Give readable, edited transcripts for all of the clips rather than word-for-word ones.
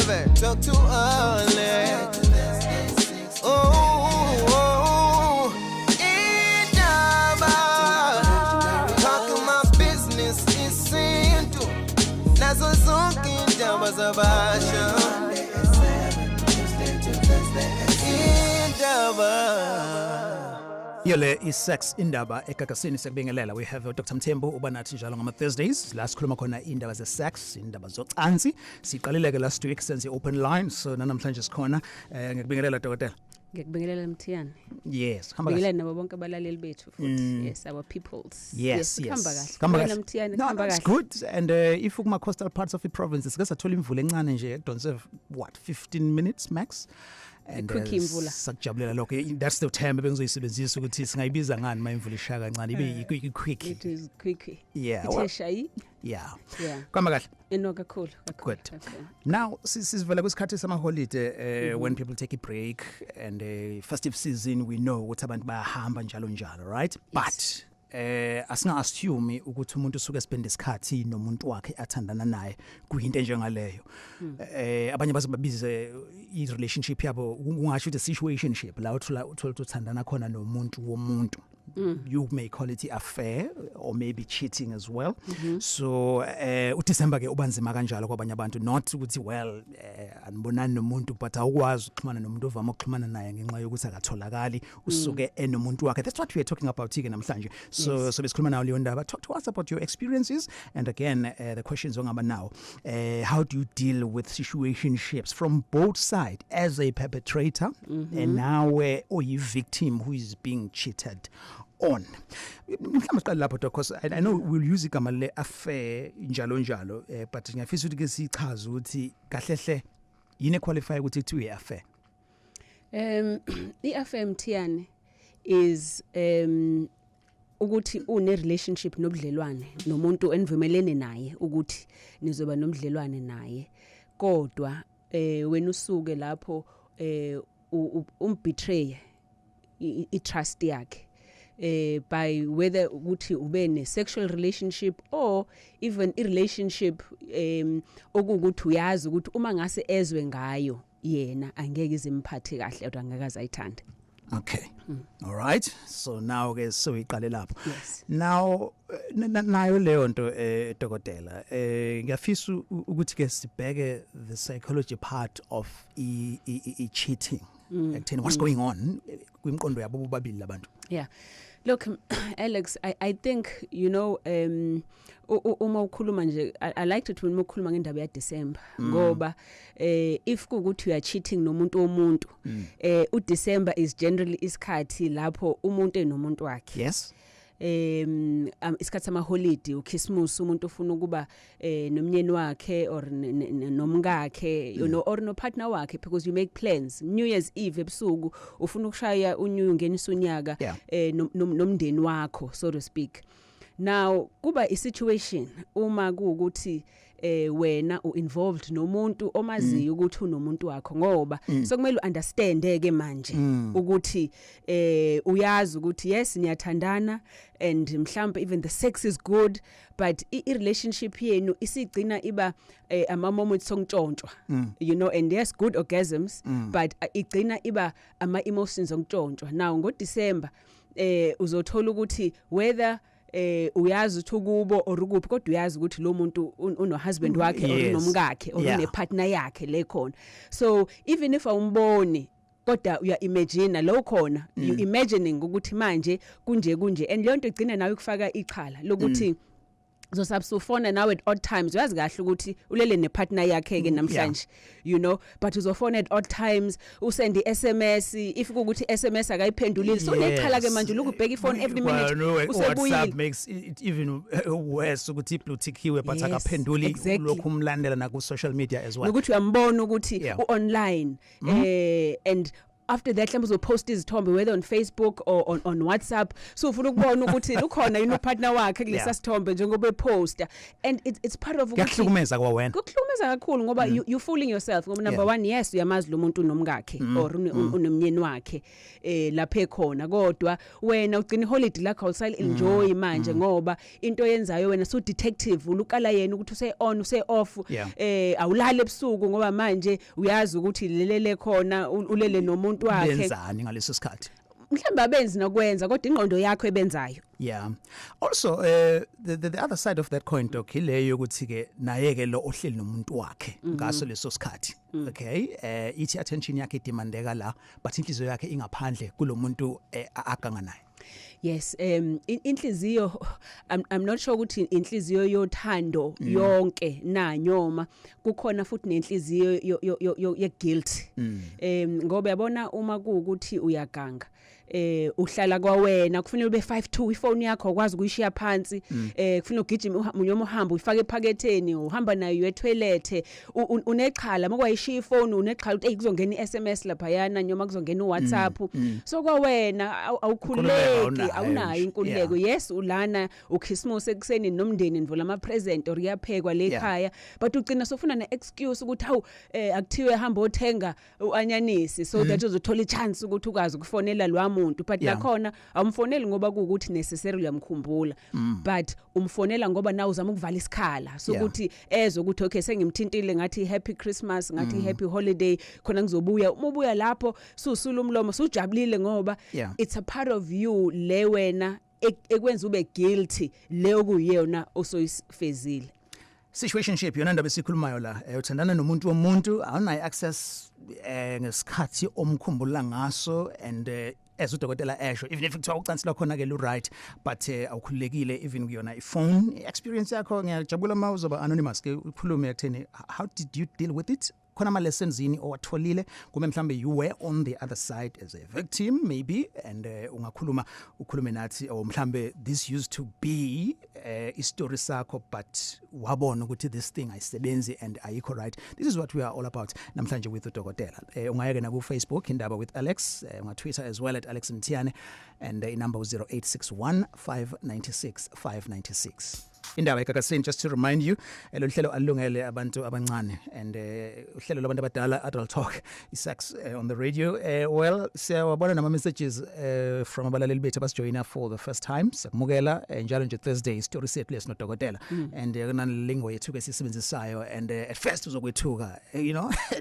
7, talk to Alex. Oh, indaba. Talking my business isintu. Nazo zonke indaba zabasha. Indaba. Yole i-sex indaba egagasini. Siyakubingelela. We have Dr Mthembu, uba nathi njalo ngama Thursdays la sikhuluma khona indaba ze-sex, indaba zocansi. Siqalile ke last week, senze open line, so namhlanje sikhona. Ngikubingelela, dokotela. Ngiyakubingelela, Mthiyane. Yes, hamba kahle. Ngibingelela nabo bonke abalaleli bethu futhi. Yes, our peoples. Yes. Kuhamba kahle. Kuhamba Wena kahle. Mthiyane, No, kuhamba no, it's kahle. good. And if kuma coastal parts of the province sike sathola imvula encane nje edonse, what, 15 minutes max. And Quickie imvula. Sakujabulela lokho. That's the term ebengizoyisebenzisa ukuthi singayibiza ngani uma imvula ishaya kancane, ibe i-quick. It is quick. Yeah, Ithe well, shayi. yeah. Yeah. Kuhamba kahle. Eno, kakhulu, kakhulu. Good. Kakhulu. Now sivela kwisikhathi sama holiday, when people take a break and festive season, we know ukuthi abantu bayahamba njalo njalo, right? But asinga assume ukuthi umuntu usuke spend isikhathi nomuntu wakhe athandana naye kuyinto enjengaleyo. Abanye baze babize i relationship yabo, ungasho ukuthi situationship, la uthola ukuthi uthandana khona nomuntu womuntu. You may call it affair or maybe cheating as well. So uDecember ke ubanzima kanjalo kwabanye abantu, not ukuthi, well, anibonani nomuntu, but awukwazi ukuxhumana nomuntu ovama ukuxhumana naye ngenxa yokuthi akatholakali, usuke enomuntu wakhe. That's what we are talking about ke namhlanje. So so besikhuluma nawo leyo ndaba. Talk to us about your experiences and again, the questions ongaba nawo: how do you deal with situationships from both side, as a perpetrator and now oyi victim who is being cheated on? Mhlawumbe siqale lapho, doc, because I know we'll use igama le affair njalo njalo, but ngiyafisa ukuthi ke sichaze ukuthi kahle hle yini qualify ukuthi kuthiwe affair. I-affair, Mthiyane, is ukuthi une relationship nobudlelwane nomuntu enivumelene naye ukuthi nizoba nomdlelwane naye, kodwa wena usuke lapho umbetray i trust yakhe by whether ukuthi ube ne sexual relationship or even i relationship okuwukuthi uyazi ukuthi uma ngase ezwe ngayo yena angeke izimphathe kahle kodwa angeke azayithanda. Okay. All right. So now ke soyiqale lapho. Yes. Now nayo leyo nto, dokotela, ngiyafisa ukuthi ke sibheke the psychology part of i cheating. Ekutheni what's going on kwimqondo yabo bobabili labantu. Yeah. Look, Alex, I think uma ukhuluma nje, I liked it when ukhuluma ngendaba ya December, ngoba if kuukuthi you are cheating nomuntu womuntu, uDecember is generally isikhathi lapho umuntu enomuntu wakhe. Isikhathi sama holiday, uChristmas, umuntu ufuna ukuba nomnyeni wakhe or nomkakhe or no partner wakhe, because you make plans. New Year's Eve ebusuku ufuna ukushaya unew, ungenisa unyaka nomndeni wakho, so to speak. Now kuba i situation uma kuukuthi wena uinvolved nomuntu omaziyo ukuthi unomuntu wakho, ngoba sokumele uunderstand ke manje ukuthi uyazi ukuthi yes, niyathandana and mhlawumbe even the sex is good, but i relationship yenu isigcina iba ama moments sontshontshwa, and yes, good orgasms, but igcina iba ama emotions ontshontshwa. Now ngo December uzothola ukuthi whether uyazi ukuthi ukubo or ukuphi, kodwa uyazi ukuthi lo muntu uno husband wakhe or unomkakhe or une partner yakhe le khona. So even if awumboni, kodwa uya imagine lo khona, you imagining ukuthi manje kunje kunje, and leyo nto igcina nawe ikufaka ixhala lokuthi uzosabusufona nawe at odd times. Uyazi kahle ukuthi ulele nepartner yakhe ke namhlanje, but uzofona at odd times, usend iSMS. If kuukuthi SMS akayiphendulile, so unexhala ke manje, lokhu ubheka ifone every minute. Well, no, WhatsApp Usebuyile. makes it even worse ukuthi i-blue tickiwe but akaphenduli, lokhu umlandela na ku social media as well. Nokuthi uyambona ukuthi u-online and After that mhlawumbe uzopost izithombe, whether on Facebook or on WhatsApp, so ufuna ukubona ukuthi ukhona yini upartner wakhe kulesa sithombe njengoba eposta, and it's part of ukuthi Kuyakuhlukumeza kwawena. Kukuhlukumeza kakhulu ngoba you fooling yourself, ngoba number 1, yes, uyamazi lo muntu unomkakhe or unomnyeni wakhe lapha ekhona, kodwa wena ugcina iholiday lakho awusali enjoy manje, ngoba into oyenzayo wena su detective, ulukala yena ukuthi use on, use off. Awulali ebusuku ngoba manje uyazi ukuthi lelele khona, ulele nomuntu wakhe. Benzani ngaleso sikhathi? Mhlawumbe abenzi nokwenza, kodwa ingqondo yakho ebenzayo. Yeah. Also the other side of that coin, doc, ileyo ukuthi ke naye ke lo ohleli nomuntu wakhe ngaso leso sikhathi. Okay? Ithi attention yakhe idemandeka la, but inhliziyo yakhe ingaphandle kulomuntu aganga naye. Yes, inhliziyo, I'm not sure ukuthi inhliziyo yothando yonke na nyoma kukhona futhi nenhliziyo ye guilt, ngoba yabona uma kuukuthi uyaganga, uhlala kwawena, kufanele ube 52, ifone yakho akwazi ukuyishiya phansi, kufanele ugijime noma uhamba uyifake ephaketheni, uhamba nayo etoilet, unexhala makwayishiya ifone, unexhala ukuthi hey, kuzongena iSMS lapha yana noma kuzongena uWhatsApp. So kwawena awukhululeki. Awunayo awunayo nje. Inkululeko. Yes, ulana uChristmas ekuseni nomndeni, nivula ama present or iyaphekwa le ekhaya, but ugcina sofuna ne excuse ukuthi hawu, akuthiwe hamba othenga uanyanisi so that uzothola ichance ukuthi ukwazi ukufonela lwa muntu, but nakhona awumfoneli ngoba kuukuthi necessarily uyamkhumbula, but umfonela ngoba nawe uzama ukuvala isikhala sokuthi ezwe ukuthi okay, sengimthintile, ngathi happy Christmas, ngathi happy holiday, khona ngizobuya. Uma ubuya lapho susula umlomo, sujabulile ngoba it's a part of you le wena ekwenza ube guilty, le okuyiyona osoyifezile. Situationship yona ndaba esikhulumayo la. Uthandana nomuntu womuntu, awunayo access ngesikhathi omkhumbula ngaso, and as udokotela esho, even if kuthiwa ucansi lwakhona ke lu right, but awukhululekile even kuyona iphone. Experience yakho, ngiyajabula uma uzoba anonymous ke, ukhulume ekutheni how did you deal with it, khona ama lessons yini owatholile, kumbe mhlambe you were on the other side as a victim maybe, and ungakhuluma, ukhulume nathi, or mhlambe this used to be istory sakho, but wabona ukuthi this thing ayisebenzi and ayikho right. This is what we are all about namhlanje with udokotela. Ungayeke na ku Facebook, Indaba with Alex, unga Twitter as well at Alex Mthiyane, and inumber 0861 596 596. Indaba eGagasini, just to remind you, lo hlelo alungele abantu abancane and uhlelo labantu abadala, adult talk, isex on the radio. Well, siyawabona nama messages from abalaleli bethu abasijoyina for the first time. Siyakumukela njalo nje Thursday, story sethu lesinodokotela, and kunalelingo yethu ke sisebenzisayo, and at first uzokwethuka,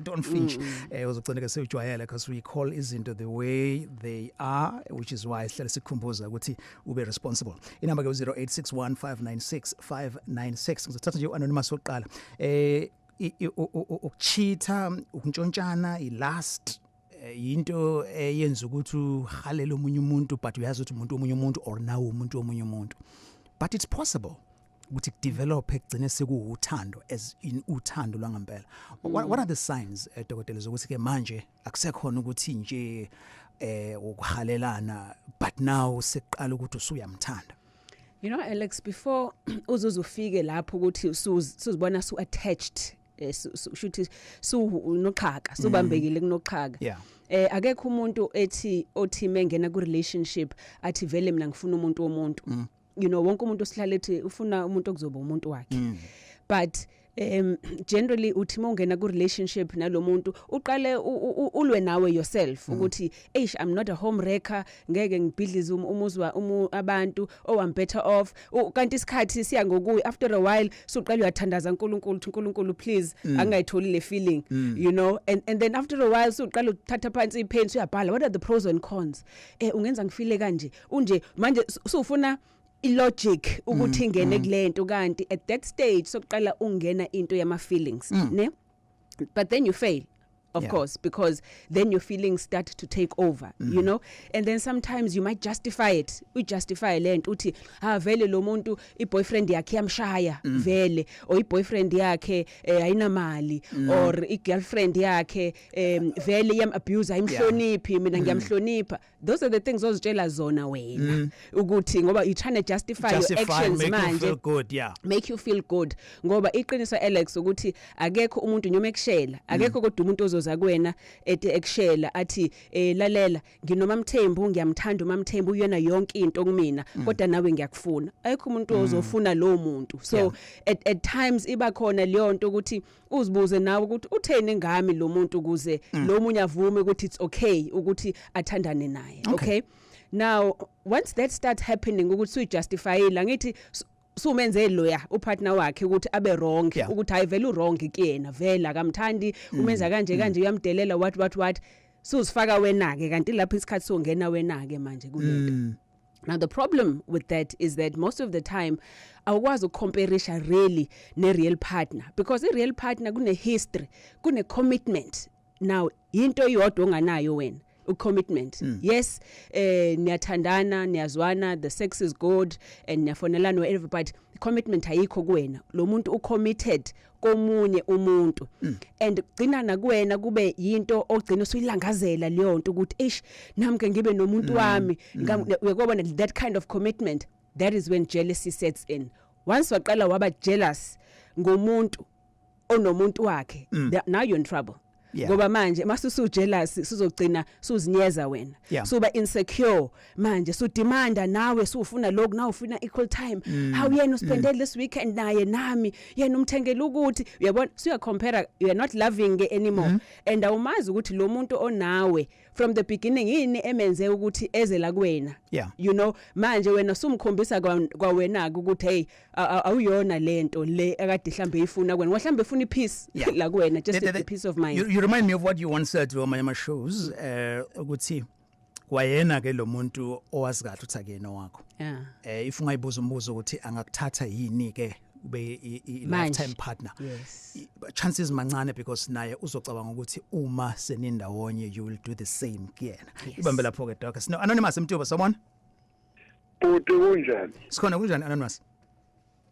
don't flinch, uzogcina ke sewujwayele, because we call izinto the way they are, which is why sihlale sikhumbuza ukuthi ube responsible. Inamba ke 0861 596 596. Ngizothatha nje uanonymous oqala. Ukucheata, ukuntshontshana, ilust into eyenza ukuthi uhalele omunye umuntu, but uyazi ukuthi umuntu omunye umuntu or nawe umuntu omunye umuntu, but it's possible ukuthi kudevelop ekugcine sekuwuthando, as in uthando lwangempela. What are the signs, dokotela, zokuthi ke manje akusekhona ukuthi nje ukuhalelana, but now seqala ukuthi usuyamthanda? You know, Alex, before uzuze ufike lapho ukuthi usuzibona su attached, shuthi su noxhaka, subambekile kunoxhaka. Akekho umuntu ethi othi mengena ku relationship athi vele mina ngifuna umuntu womuntu. Wonke umuntu osihlala ethi ufuna umuntu okuzoba umuntu wakhe. But generally uthi mawungena ku relationship nalomuntu, uqale ulwe nawe yourself ukuthi eish, I'm not a home wrecker, ngeke ngibhidlize umuzwa abantu, oh, I'm better off. Kanti isikhathi siya ngokuyi, after a while suqala uyathandaza uNkulunkulu uthi, "uNkulunkulu, please, angayitholi le feeling," and then after a while suqala uthatha phansi ipen, uyabhala what are the pros and cons, ungenza ngifile kanje, unje manje usufuna ilogic ukuthi ingene kulento, kanti at that stage sokuqala ungena into yama feelings ne, but then you fail of course, because then your feelings start to take over, and then sometimes you might justify it, ujustify lento uthi ha, vele lo muntu i-boyfriend yakhe yamshaya vele, or i-boyfriend yakhe ayinamali, or i-girlfriend yakhe vele yam abuse, ayimhloniphi, mina ngiyamhlonipha. Those are the things ozitshela zona wena ukuthi ngoba you trying to justify your Justify, actions make you manje feel good, yeah. Make you feel good, ngoba iqiniso, Alex, ukuthi akekho umuntu noma ekushela, akekho kodwa umuntu ozoza uzoza kuwena ethi ekushela athi, "Lalela, nginoMamthembu, ngiyamthanda uMamthembu, uyena yonke into kumina, kodwa nawe ngiyakufuna." Ayikho umuntu ozofuna lo muntu. So at times iba khona leyo nto ukuthi uzibuze nawe ukuthi utheni ngami lo muntu ukuze lo munye avume ukuthi it's okay ukuthi athandane naye. Okay, now once that starts happening ukuthi suyijustifyile, angithi sumenze loya upartner wakhe ukuthi abe wrong, ukuthi hayi, vele uwrong kuyena, vele akamthandi, umenza kanje kanje, uyamdelela, what what what, suzifaka wena ke. Kanti lapho isikhathi songena wena ke manje kulento. Now the problem with that is that most of the time awukwazi ukucompareisha really ne real partner, because i real partner kune history, kune commitment. Now into eyodwa onganayo wena ucommitment. Yes, niyathandana, niyazwana, the sex is good and niyafonelana whatever, but commitment ayikho kuwena. Lo muntu ucommitted komunye umuntu and gcina nakuwena kube yinto ogcina usuyilangazela leyo nto ukuthi ish, nami ke ngibe nomuntu wami. Uyakubona that kind of commitment, that is when jealousy sets in. Once waqala waba jealous ngomuntu onomuntu wakhe, now you're in trouble, ngoba manje masusu jealous sizogcina suzinyeza wena, suba insecure manje, sudemanda nawe, sufuna lokhu nawe, ufuna equal time. How yena uspende this weekend naye, nami yena umthengela ukuthi, uyabona, suya compare. You are not loving anymore and awumazi ukuthi lo muntu onawe from the beginning yini emenze ukuthi eze la kuwena. Manje wena sumkhombisa kwawena ukuthi hey, awuyona lento le akade mhlambe ifuna kuwena, mhlambe ifuna ipeace la kuwena, just a peace of mind. You remind me of what you once said to my shows, ukuthi kwayena ke lo muntu owazi kahle ukuthi akuyena wakho. If ungayibuza umbuzo ukuthi angakuthatha yini ke ube i Manje. lifetime partner, chances mancane, because naye uzocabanga ukuthi uma senindawonye you will do the same kuyena. Ibambe lapho ke, Doc. Sino Anonymous Mtuba, sawubona. Bhuti, kunjani? Sikhona, kunjani, Anonymous?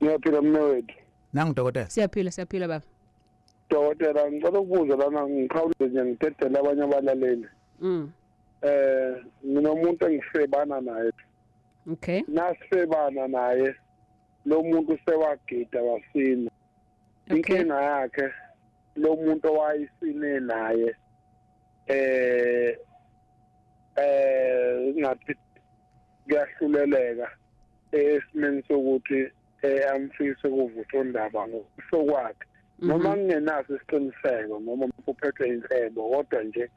Ngiyaphila mina wethu. Nangu dokotela. Siyaphila, siyaphila baba. Dokotela, ngicela ukubuza lana, ngikhawuleze nje ngidedele abanye abalaleli. Nginomuntu engifebana naye. Nasifebana naye, lo muntu sewagida wasina. Inkinga yakhe lo muntu owayisine naye ngathi kuyahluleleka esimeni sokuthi amfise kuvutha undaba ngokusho kwakhe, noma ngingenaso isiqiniseko noma uphethwe inhlebo, kodwa nje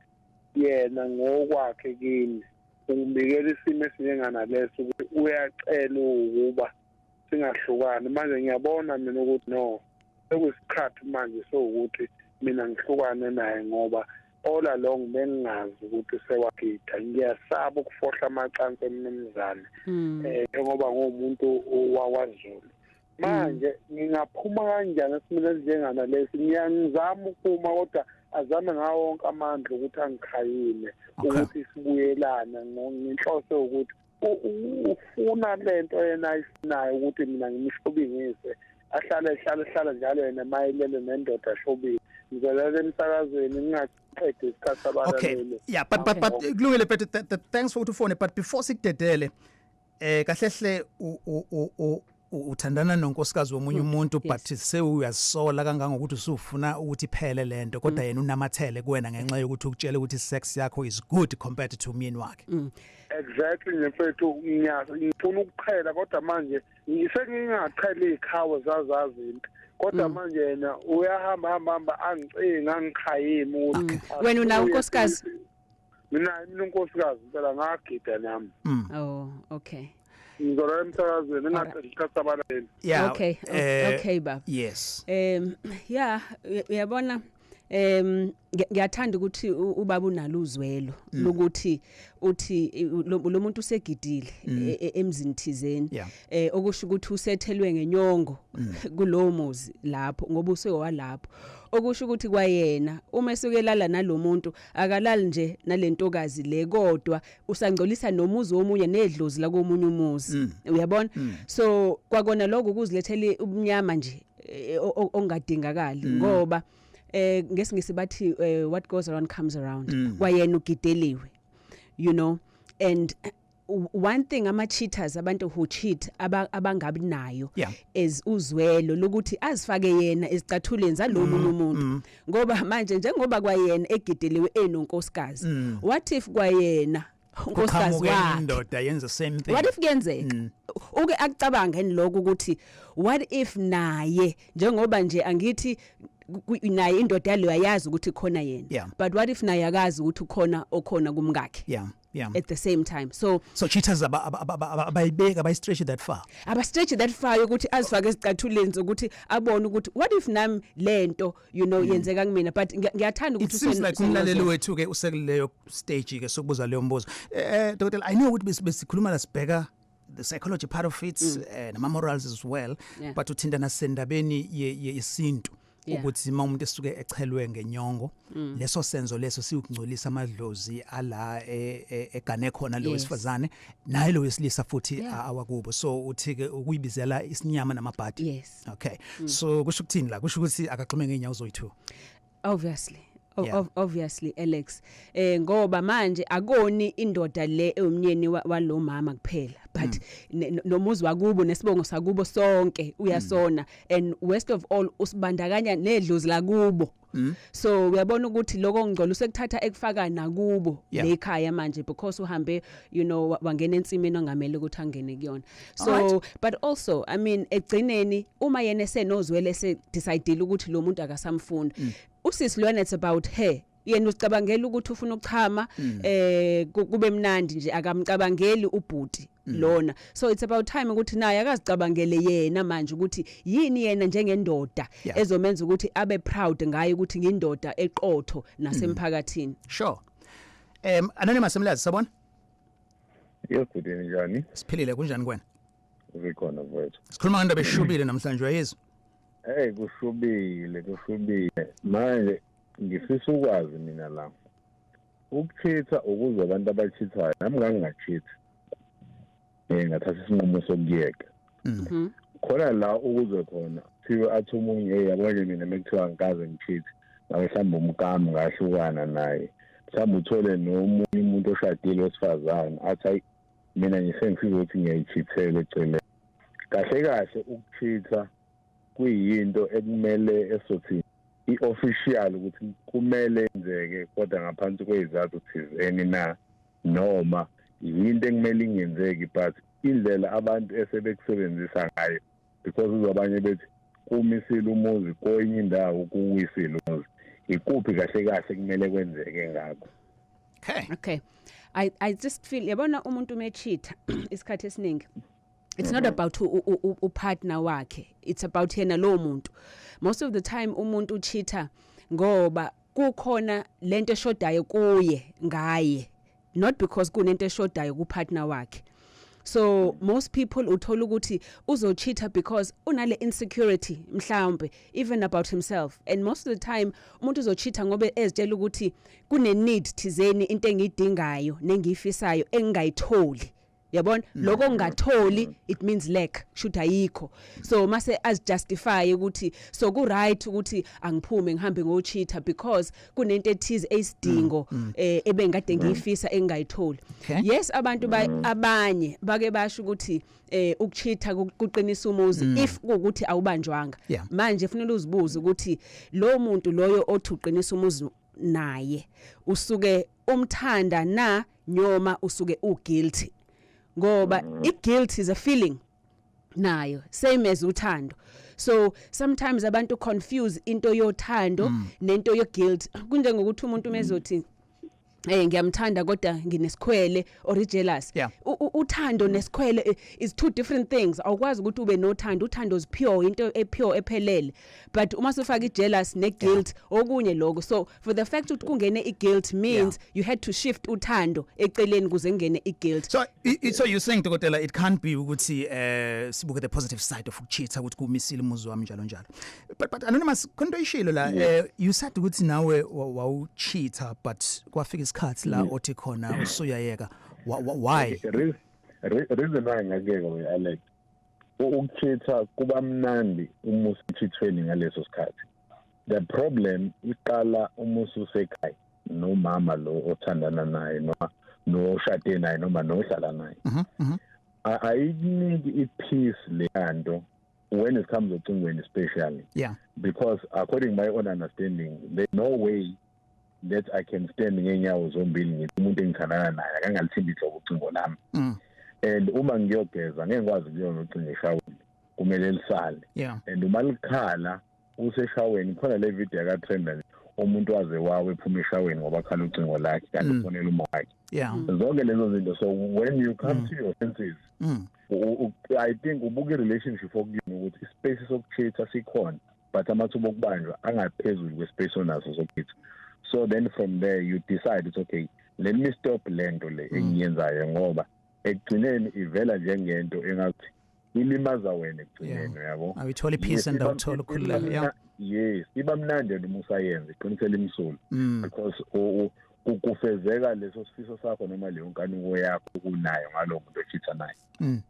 yena ngokwakhe kimi ungibikela isimo esinjenganaleso ukuthi uyacela ukuba singahlukani. Manje ngiyabona mina ukuthi no, sekuyisikhathi manje sokuthi mina ngihlukane naye, ngoba all along bengingazi ukuthi sewagida. Ngiyasaba ukufohla amacansi emnumzane, njengoba ngumuntu wakwaZulu. Manje ngingaphuma kanjani esimeni esinjenganalesi? Ngiyangizama ukuphuma, kodwa azame ngawo wonke amandla ukuthi angikhayile ukuthi sibuyelane, ngenhloso yokuthi ufuna lento yena ayifunayo ukuthi mina ngimshobingise, ahlale ehlale ehlala njalo yena mayelele nendoda ashobile. Ngizolala emsakazweni, ngingaqedi isikhathi abalaleli. Yeah, but kulungile, but thanks for ukuthi ufone, but before sikudedele, kahle hle uthandana nonkosikazi womunye umuntu, but sewuyazisola kangangokuthi usufuna ukuthi iphele lento, kodwa yena unamathele kuwena ngenxa yokuthi ukutshela ukuthi sex yakho is good compared to umyeni wakhe. Exactly nje mfethu, ngifuna ukuqhela, kodwa manje sengingaqhela izikhawo zazazi into, kodwa manje yena uyahamba hamba hamba angicinga angikhayimi ukuthi Wena unawo unkosikazi? Mina unkosikazi impela, ngagida nami. Oh, okay. Ngizolala emsakazweni, ngingaqedi isikhathi sabalaleli. Okay baba. Yes. Yeah, uyabona, ngiyathanda ukuthi ubaba unalo uzwelo lokuthi uthi lo muntu usegidile emzini thizeni, okusho ukuthi usethelwe ngenyongo kulowo muzi lapho, ngoba usewalapho, okusho ukuthi kwayena uma esukelala nalomuntu akalali nje nalentokazi le, kodwa usangcolisa nomuzi womunye nedlozi la komunye umuzi, uyabona. So kwakona lokho ukuzilethela ubumnyama nje ongadingakali, ngoba ngesingisi bathi what goes around comes around. Kwayena ugideliwe, and One thing ama cheaters, abantu who cheat, abangabi nayo is uzwelo lokuthi azifake yena ezicathuleni zalomunye umuntu, ngoba manje njengoba kwayena egideliwe enonkosikazi, what if kwayena unkosikazi Kuqhamuke wakhe indoda yenza same thing? What if kuyenzeka? Uke akucabange lokho ukuthi what if naye, njengoba nje angithi naye indoda yalo yayazi ukuthi khona yena, but what if naye akazi ukuthi ukhona okhona kumkakhe at the same time? So So cheaters abayibeka, abayistretch that far. Abastretch that far ukuthi azifake ezicathuleni zokuthi abone ukuthi what if nami lento yenzeka kumina, but ngiyathanda It ukuthi seems like umlaleli wethu ke usekuleyo stage ke sokubuza leyo mbuzo. Dokotela, I know ukuthi besikhuluma la, sibheka the psychology part of it nama morals as well, but uthinta nasendabeni yesintu ukuthi uma umuntu esuke echelwe ngenyongo, leso senzo leso siyukungcolisa amadlozi ala egane khona lo wesifazane naye lo wesilisa futhi awakubo. So uthi ke ukuyibizela isinyama namabhadi. Yes. Okay, so kusho ukuthini la? Kusho ukuthi akagxume ngeenyawo zoyi2? Obviously. Obviously, Alex, ngoba manje akoni indoda le ewumnyeni walo mama kuphela, but nomuzi wakubo nesibongo sakubo sonke uyasona, and worst of all usibandakanya nedlozi lakubo. So uyabona ukuthi lokho ngcola usekuthatha ekufaka nakubo lekhaya manje, because uhambe wangena ensimini ongamele ukuthi angene kuyona. So but also, I mean, egcineni uma yena esenozwele, ese decide ukuthi lo muntu akasamfuni usisi lona, it's about her. Yena ucabangela ukuthi ufuna ukuchama kube mnandi nje, akamcabangeli ubhuti lona. So it's about time ukuthi naye akazicabangele yena manje ukuthi yini yena njengendoda ezomenza ukuthi abe proud ngaye, ukuthi ngindoda eqotho nasemphakathini. Sure. Anonymous Mlazi, sabona. Yes, bhuti, njani? Siphilile, kunjani kwena? Uzikhona, mfowethu. Sikhuluma ngendaba eshubile namhlanje, uyayizwa? Hey, kushubile, kushubile. Manje ngifisa ukwazi mina la. Ukuchitha, ukuze abantu abachithayo, nami ngangingachitha. Ngathatha isinqumo sokuyeka. Khona la ukuze khona thiwe athi omunye, hey, yabo nje mina mekuthiwa ngikaze ngichithe. Ngabe mhlawumbe umkami ngahlukana naye. Mhlawumbe uthole nomunye umuntu oshadile wesifazane athi, hayi, mina nje sengifisa ukuthi ngiyayichithela eceleni. Kahle kahle ukuchitha kuyinto ekumele esothi i-official ukuthi kumele yenzeke, kodwa ngaphansi kwezizathu thizeni na, noma yinto ekumele ingenzeki, but indlela abantu esebekusebenzisa ngayo, because uzabanye bethi kumisile umuzi, kwenye indawo kuwisile umuzi. Ikuphi kahle kahle kumele kwenzeke ngakho? Okay. Okay, I just feel, yabona, umuntu mechitha isikhathi esiningi it's not about upartner wakhe, it's about yena lo muntu. Most of the time umuntu uchitha ngoba kukhona lento eshodayo kuye ngaye, not because kunento eshodayo kupartner wakhe. So most people uthola ukuthi uzocheata because unale insecurity mhlawumbe even about himself, and most of the time umuntu uzocheata ngoba ezitshela ukuthi kune need thizeni, into engiyidingayo nengiyifisayo engingayitholi. Yabona, lokho ongatholi, it means lack, should ayikho. So mase azijustify ukuthi so ku right ukuthi angiphume ngihambe ngocheata because kunento ethize eyisidingo ebengikade ngiyifisa engingayitholi. Yes, abantu abanye bake basho ukuthi ukucheata kuqinisa umuzi if kuukuthi awubanjwanga. Manje kufanele uzibuze ukuthi lo muntu loyo othi uqinisa umuzi naye, usuke umthanda na, noma usuke uguilty? Ngoba i-guilt is a feeling nayo, same as uthando. So sometimes abantu confuse into yothando nento yo guilt. Kunjengokuthi umuntu mezothi, "Ngiyamthanda kodwa nginesikhwele," or jealous. Uthando nesikhwele is two different things. Awukwazi ukuthi ube nothando. Uthando is pure, into epure, ephelele, but uma usufaka ijealous neguilt, okunye lokho. So for the fact ukuthi kungene iguilt means you had to shift uthando eceleni kuze kungene iguilt. So you saying, dokotela, it can't be ukuthi sibuke the positive side of ukucheata, ukuthi kumisile umuzi wami, njalo njalo. But Anonymous, khonto ishilo la, you said ukuthi nawe wawucheata, but kwafika isikhathi la othi khona usuyayeka. Why? Reason why ngakuyeka we, Alex, ukuchitha kuba mnandi uma usechithweni ngaleso sikhathi. The problem iqala uma ususekhaya nomama lo othandana naye noma Noshade naye noma nohlala naye, ayikuniki i-peace leyanto when it comes ocingweni especially, because according my own understanding, there's no way that I can stand ngenyawo zombili ngithi umuntu engithandana naye akangalithinti inhlobo ucingo lami. And uma ngiyogeza, ngeke ngikwazi ukuya nocingo eshaweni, kumele lisale. And uma likhala useshaweni, khona le video yakatrenda, umuntu waze wawe ephuma eshaweni ngoba khala ucingo lakhe kanti ufonela uma wakhe. Zonke lezo zinto. So when you come to your senses, I think ubuka i-relationship okuyona ukuthi ispace sokucheat sikhona, but amathuba okubanjwa angaphezulu kwespace onaso sokucheat. So then from there you decide it's okay, let me stop lento le engiyenzayo, ngoba ekugcineni ivela njengento engathi ilimaza wena ekugcineni, uyabo. Awuyitholi i-peace and awutholi ukukhululeka, yeah. Yes, iba mnandi yona uma usayenza, iqinisele imsulu, because kufezeka leso sifiso sakho noma leyo nkanuko yakho kunayo ngalowo muntu ochitha naye.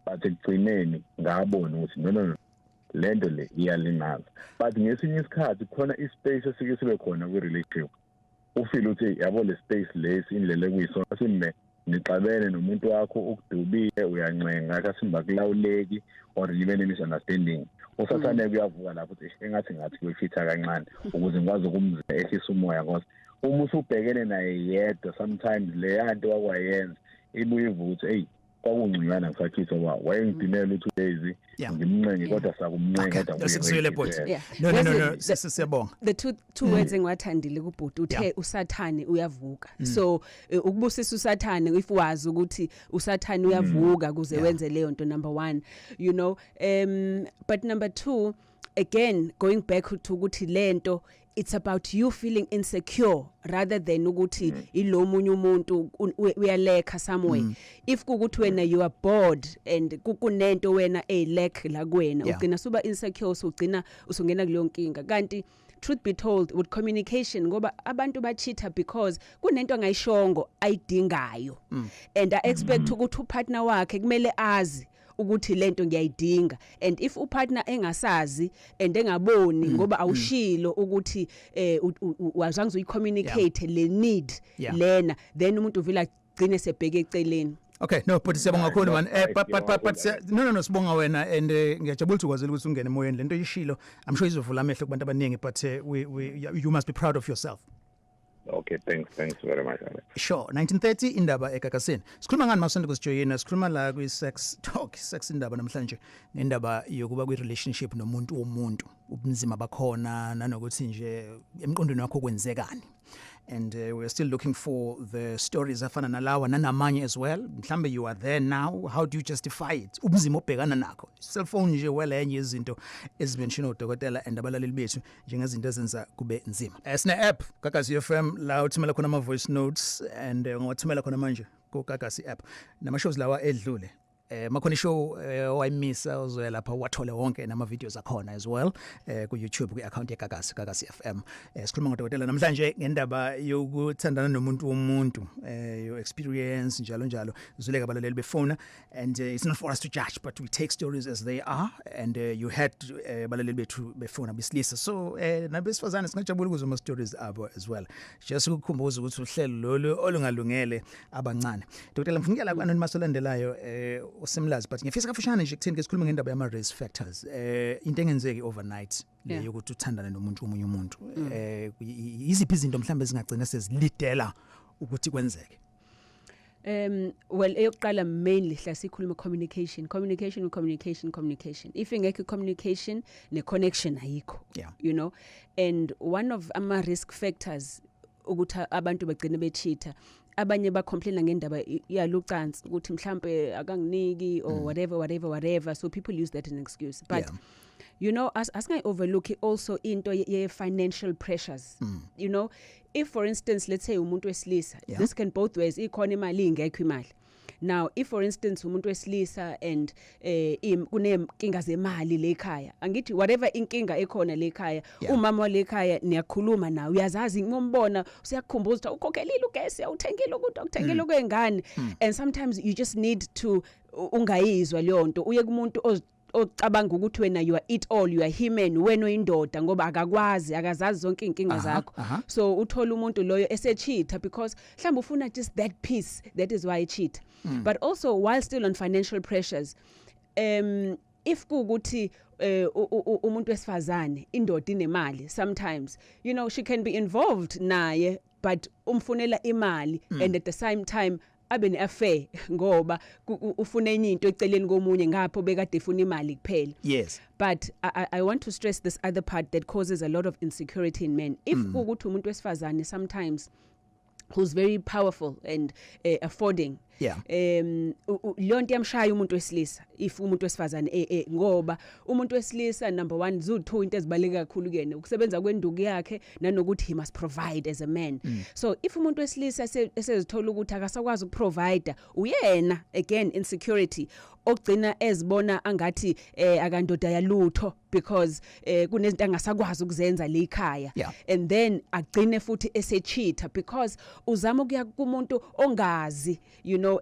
But ekugcineni ngabona ukuthi no, no, no, lento le iyalimaza. But ngesinye isikhathi khona ispace esike sibe khona kwi-relationship, ufeel ukuthi yabo le space lesi indlela ekuyisona sime nixabene nomuntu wakho, ukudubile, uyancenga, kasimba kulawuleki or nibe ne-misunderstanding, usathane kuyavuka lapho uthi, "Eish, engathi ngathi kuyochitha kancane ukuze ngikwazi ukumzela ehlisa umoya," ngoba uma usubhekene naye yedwa, sometimes leya nto wakwayenza ibuye ivuke ukuthi eyi, kwakungconywana ngisachitha ngoba wayengidinela u-2 days ngimncenge, kodwa sakumncenga, kodwa Okay, sikuzwile, bhuti. No, no. Siyabonga. The two words engiwathandile kubhuti, uthe usathane uyavuka. So ukubusisa usathane if wazi ukuthi usathane uyavuka kuze wenze leyo nto, number 1. But number 2, again going back to ukuthi lento, it's about you feeling insecure rather than ukuthi ilo munye umuntu uyalacka somewhere. If kukuthi wena you are bored and kunento wena elack la kuwena, ugcina suba insecure, so ugcina usungena kuleyo nkinga. Kanti truth be told, with communication, ngoba abantu bacheata because kunento angayishongo ayidingayo, and I expect ukuthi upartner wakhe kumele azi ukuthi lento ngiyayidinga. And if upartner engasazi and engaboni ngoba awushilo ukuthi wazange uyicommunicate le need lena, then umuntu uvela agcine sebheke eceleni. Okay, no, but siyabonga kakhulu, man. But no, sibonga wena and ngiyajabula ukuthi ukwazile ukuthi ungene emoyeni. Lento ishilo, I'm sure izovula amehlo kubantu abaningi, but we we you must be proud of yourself. Okay, thanks very much, Alex. Sure, 1930 indaba eGagasini. Sikhuluma ngani masonto kusijoyina? Sikhuluma la kwi sex talk, sex indaba namhlanje, ngendaba yokuba kwi relationship nomuntu womuntu, ubunzima bakhona nanokuthi nje emqondweni wakho kwenzekani. And we're still looking for the stories afana nalawa nanamanye as well. Mhlambe you are there now, how do you justify it? Ubunzima obhekana nakho. Cell phone nje welenye izinto ezimention odokotela and abalaleli bethu njengezinto ezenza kube nzima. Sine app Gagasi FM la uthumela khona ama voice notes and ungawathumela khona manje ku Gagasi app. Nama shows lawa edlule, makhona ishow owayimisa, uzoya lapha wathole wonke nama videos akhona as well ku YouTube ku account yeGagasi, Gagasi FM. Sikhuluma ngodokotela namhlanje ngendaba yokuthandana nomuntu womuntu, your experience njalo njalo. Zuleka abalaleli befona and it's not for us to judge, but we take stories as they are. And you had abalaleli bethu befona besilisa, so nabesifazane singajabula ukuzwa ama stories abo as well. Just ukukhumbuza ukuthi uhlelo lolu olungalungele abancane. Dr. ngifuna la ku-anonymous olandelayo, usimlazi, but ngifisa kafushane nje kuthini ke sikhuluma ngendaba yama risk factors, into engenzeki overnight le yokuthi uthandane nomuntu omunye umuntu, iziphi izinto mhlambe ezingagcina sezilidela ukuthi kwenzeke? Well, eyokuqala mainly hla sikhuluma communication, communication, communication, communication. If ingekho communication ne connection ayikho. And one of ama risk factors ukuthi abantu bagcine becheata, abanye ba complain ngendaba yalucansi ukuthi mhlambe akanginiki or whatever, whatever, whatever, so people use that as an excuse. But as asingayi overlook also into ye financial pressures. If for instance, let's say umuntu wesilisa, this can both ways, ikhona imali, ingekho imali. Now if for instance umuntu wesilisa and kunenkinga zemali le ekhaya, angithi whatever inkinga ekhona le ekhaya, umama wale ekhaya niyakhuluma nawe, uyazazi, ngombona usiyakukhumbuza ukuthi ukhokhelile ugesi, awuthengile ukudla, ukuthengile kwengane. And sometimes you just need to ungayizwa leyo nto, uye kumuntu. Ocabanga ukuthi wena you are it all, you are human, wena oyindoda, ngoba akakwazi, akazazi zonke inkinga zakho. So uthola umuntu loyo esecheata because mhlawumbe ufuna just that peace. That is why cheat. But also, while still on financial pressures, if kuukuthi umuntu wesifazane, indoda inemali, sometimes she can be involved naye, but umfunela imali and at the same time abe neaffair ngoba ufuna enye into eceleni komunye ngapho bekade efuna imali kuphela. But I want to stress this other part that causes a lot of insecurity in men. If kuukuthi umuntu wesifazane sometimes who's very powerful and affording, leyo nto iyamshaya umuntu wesilisa if umuntu wesifazane ngoba umuntu wesilisa, number 1, zu2 into ezibaleka kakhulu kuyena, ukusebenza kwenduku yakhe nanokuthi he must provide as a man. So if umuntu wesilisa esezithola ukuthi akasakwazi ukuprovide, uyena again insecurity ogcina ezibona angathi akandoda yalutho because kunezinto angasakwazi ukuzenza le ekhaya. And then agcine futhi esecheata because uzama ukuya kumuntu ongazi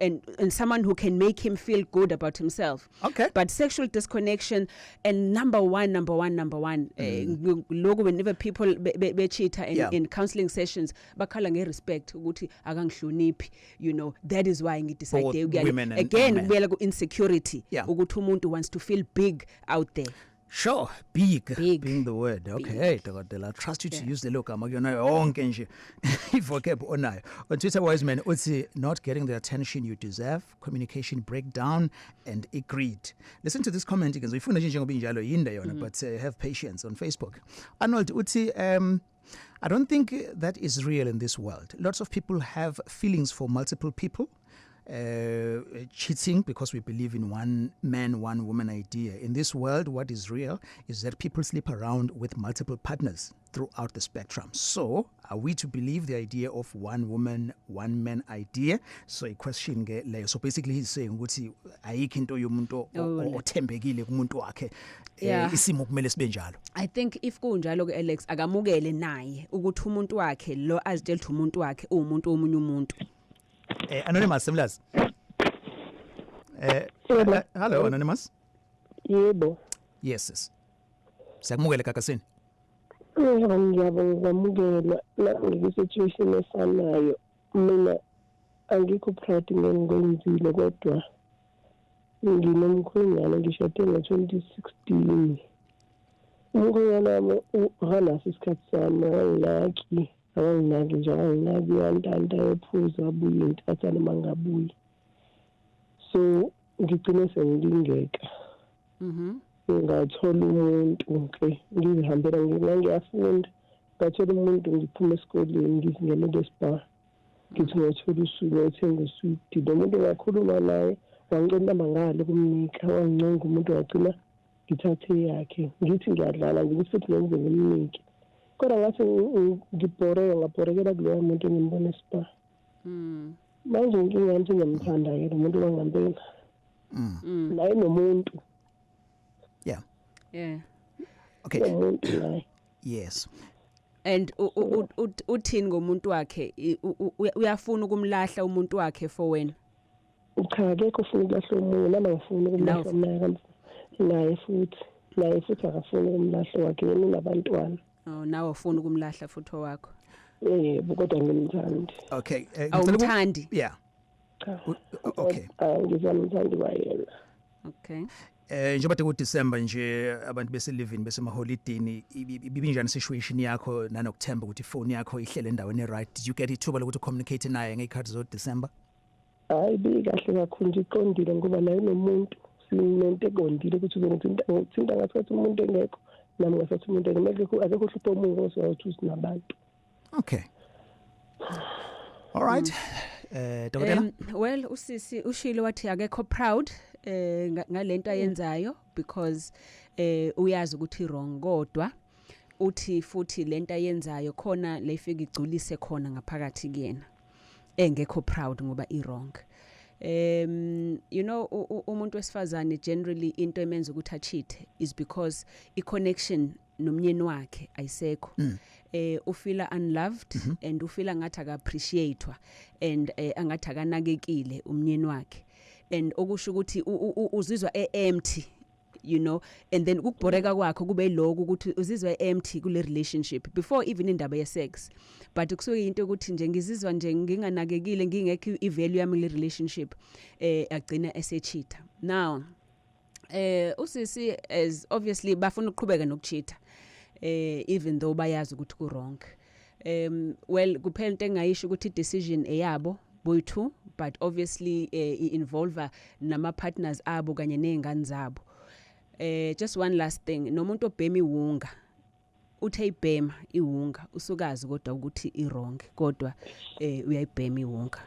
and someone who can make him feel good about himself. But sexual disconnection and number one, number one, number one, lokhu whenever people be cheata in, in counseling sessions, bakhala ngerespect ukuthi akangihloniphi. That is why ngidecide Both ukuya women again and men. Kubuyela ku insecurity ukuthi umuntu wants to feel big out there. Sure, big, Big. Being the word. Okay, dokotela, I trust you to use lelo gama kuyona yonke nje i-vocab onayo. On Twitter, Wiseman uthi not getting the attention you deserve, communication breakdown and greed. Listen to this comment again. Uyifunda nje njengoba injalo, yinde yona, but have patience on Facebook. Arnold uthi I don't think that is real in this world. Lots of people have feelings for multiple people. Cheating because we believe in one man, one woman idea. In this world, what is real is that people sleep around with multiple partners throughout the spectrum. So, are we to believe the idea of one woman, one man idea? So, a question ke leyo. So basically he's saying ukuthi ayikho into yomuntu othembekile kumuntu wakhe. Isimo kumele sibe njalo. I think if kunjalo ke, Alex, akamukele naye ukuthi umuntu wakhe lo azitshela ukuthi umuntu wakhe uwumuntu womunye umuntu. Anonymous Simlas. Yebo. Hello, Anonymous. Yebo. Yes, sis. Siyakumukela kakasini. Yebo, ngiyabonga kwamukela. Nami ngikwi-situation efanayo. Mina angikho proud ngengikwenzile, kodwa nginomkhwenyana, ngishade ngo-2016. Umkhwenyana wami akanaso isikhathi sami, akanginaki, akanginaki nje, akanginaki, uyantanta, ephuza, abuye intatha noma angabuyi. So ngigcine sengilingeka. Ngathola umuntu ke, ngizihambela, ngiyafunda, ngathola umuntu ngiphuma esikoleni, ngizingenele eSpar, ngithi ngiyothola usuku, ngiyothenga uswidi. Lo muntu ngakhuluma naye, wangicela inamba, ngale kumnika, wangincenga umuntu, wagcina ngithathe yakhe, ngithi ngiyadlala, ngithi futhi ngenze ngimnike, kodwa ngathi ngibhoreka, ngabhorekela kuloya muntu engimbona eSpar. Manje inkinga yami, sengiyamthanda-ke lo muntu wangampela, naye nomuntu. Nomuntu naye. And uthini ngomuntu wakhe? Uyafuna ukumlahla umuntu wakhe for wena? Cha, akekho ufuna ukulahla omunye, nami angifuni ukumlahla, naye naye futhi akafuni ukumlahla wakhe, yena unabantwana. Oh, nawe ufuna ukumlahla futhi owakho? Yebo, kodwa ngimthandi. Okay. Awumthandi? Yeah. Cha. Okay. Angizamthandi kwayena. Okay. Njengoba ku December nje, abantu bese living, besemaholidini, ibinjani situation yakho nanokuthemba ukuthi ifoni yakho ihlele endaweni e-right? Did you get ithuba lokuthi communicate naye ngezikhathi zo December? Hayi, bikahle kakhulu nje, iqondile, ngoba naye nomuntu, sinento eqondile ukuthi uzongithinta, ngithinta ngasikhathi umuntu engekho, nami ngasathi umuntu engekho, akekho uhlupho omunye ngoba siyathi sinabantu. Okay. All right. Dokotela? Well, usisi ushilo wathi akekho proud ngalento ayenzayo because uyazi ukuthi wrong, kodwa uthi futhi lento ayenzayo khona lefika igculise khona ngaphakathi kuyena, engekho proud ngoba i wrong. Umuntu wesifazane generally into emenza ukuthi acheat is because i connection nomnyeni wakhe ayisekho. Ufeela unloved and ufeela ngathi aka appreciatewa and angathi akanakekile umnyeni wakhe, and okusho ukuthi uzizwa e empty. And then ukubhoreka kwakho kube lokho ukuthi uzizwa empty kule relationship before even indaba ye sex, but kusuke into ukuthi nje ngizizwa nje nginganakekile, ngingekho ivalue yami kule relationship, agcina esecheata. Now usisi as obviously bafuna ukuqhubeka nokucheata, even though bayazi ukuthi ku wrong. Well, kuphela into engayisho ukuthi decision eyabo boyi-two, but obviously i-involve nama partners abo kanye nezingane zabo. Just one last thing, nomuntu obhema iwunga, uthe ibhema iwunga, usukazi kodwa ukuthi i wrong, kodwa uyayibhema iwunga.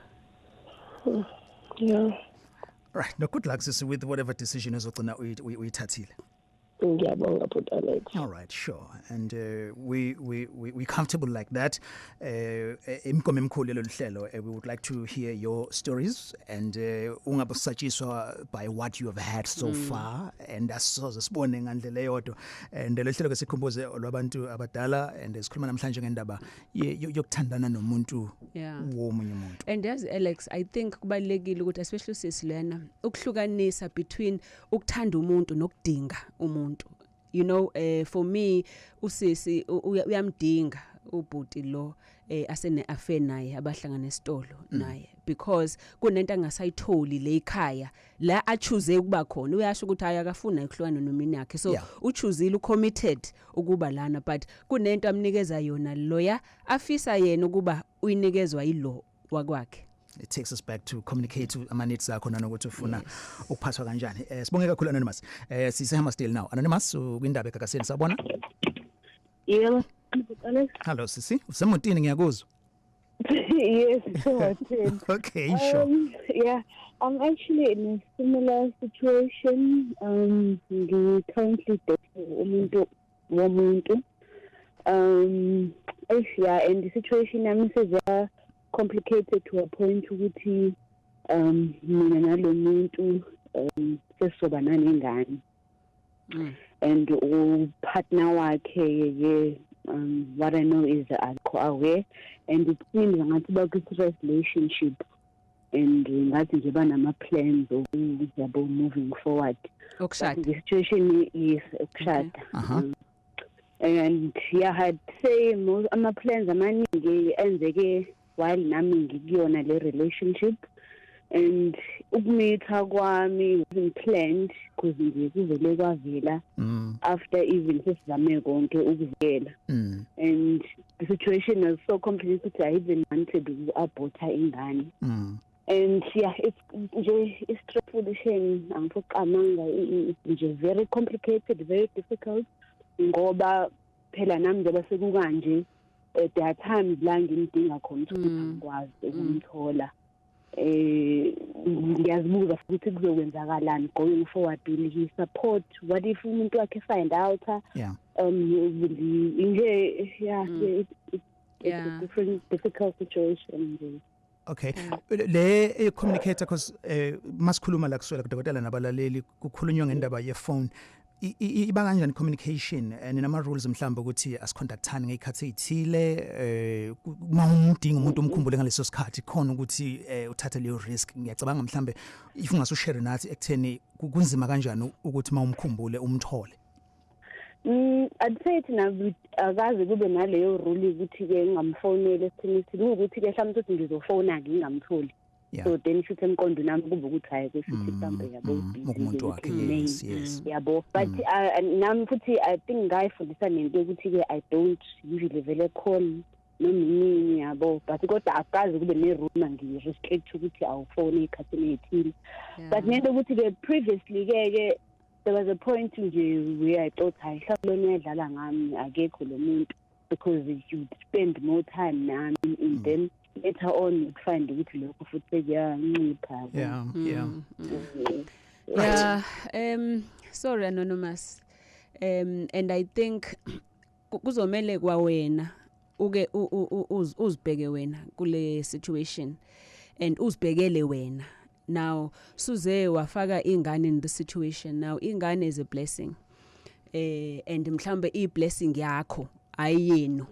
Yeah. Right, no, good luck, sis, with whatever decision ezogcina uyithathile. Ngiyabonga, bhuti Alex. All right, sure. And we comfortable like that. Imigomo emikhulu lolu hlelo, we would like to hear your stories and ungabusatshiswa by what you have had so far, and asoze sibone ngandlela eyodwa. And lo hlelo ke, sikhumbuze, olwabantu abadala, and sikhuluma namhlanje ngendaba yokuthandana nomuntu womunye umuntu. And as Alex, I think kubalekile ukuthi, especially sisi lena, ukuhlukanisa between ukuthanda umuntu nokudinga umuntu. For me, usisi uyamdinga ubhuti lo asene affair naye, abahlangana esitolo naye, because kunento angasayitholi le ekhaya la achoose ukuba khona. Uyasho ukuthi hayi, akafuna ukuhlukana nomini yakhe, so uchoosile, ucommitted ukuba lana, but kunento amnikeza yona loya afisa yena ukuba uyinikezwa yilo wakwakhe. It takes us back to communicate ama needs akho nanokuthi ufuna ukuphathwa kanjani. Sibonge kakhulu, Anonymous. Sise Hammersdale now. Anonymous, kwindaba eGagasini, sabona. Yebo, Alex. Hello sisi, usemotini, ngiyakuzwa. Yes, so Okay, sure. Yeah, I'm actually in a similar situation. Currently dating umuntu womuntu. Yeah, and the situation yami seza complicated to a point ukuthi mina nalo muntu sesizoba nanengane. And upartner wakhe ye, what I know is akho aware, and it seems ngathi bakwi-serious relationship and ngathi nje banama plans yabo moving forward. Okushada. The situation is ukushada. And yeah, I'd say most ama plans amaningi enzeke while nami ngikuyona le relationship, and ukumitha kwami wasn't planned because nje kuvele kwavela after even sesizame konke ukuvikela. And the situation was so complicated I even wanted uku-aborta ingane. And yeah, it's nje i-stressful shame, angiphoqamanga, nje very complicated, very difficult, ngoba phela nami njengoba sekukanje, there are times la ngimdinga khona ukuthi angikwazi ukumthola. Ngiyazibuza futhi kuzokwenzakalani going forward. Will he support? What if umuntu wakhe find out? Will he nje, yeah, it's a different difficult situation nje. Okay, le communicator, because masikhuluma la kuswela kudokotela nabalaleli, kukhulunywa ngendaba ye phone, iba kanjani communication and nama rules mhlawumbe ukuthi asicontactani ngezikhathi ezithile, uma umdinga umuntu umkhumbule ngaleso sikhathi, khona ukuthi uthathe leyo risk? Ngiyacabanga mhlambe if ungasushare nathi ekutheni kunzima kanjani ukuthi uma umkhumbule umthole. I'd say thina akaze kube naleyo rule ukuthi ke ngingamfonela esithini, ukuthi ke mhlawumbe ukuthi ngizofona ngingamtholi. So then futhi emqondo nami kube ukuthi hayi, kusho ukuthi mhlawumbe yabo umuntu wakhe, yes. Yabo, but nami futhi I think ngayifundisa nento yokuthi ke I don't usually vele call noma nini, yabo, but kodwa akaze kube ne rule ngi-restrict ukuthi awufone ikhathini ethile. But nento ukuthi ke previously ke there was a point nje where I thought, hayi, mhlawumbe lona uyadlala ngami, akekho lo muntu, because you spend more time nami, and then later on you'd find ukuthi lokho futhi sekuyancipha. Yeah, sorry, Anonymous. And I think kuzomele kwawena uke uzibheke wena kule situation and uzibhekele wena. Now suze wafaka ingane in the situation. Now ingane is a blessing. And mhlambe i blessing yakho ayiyenu.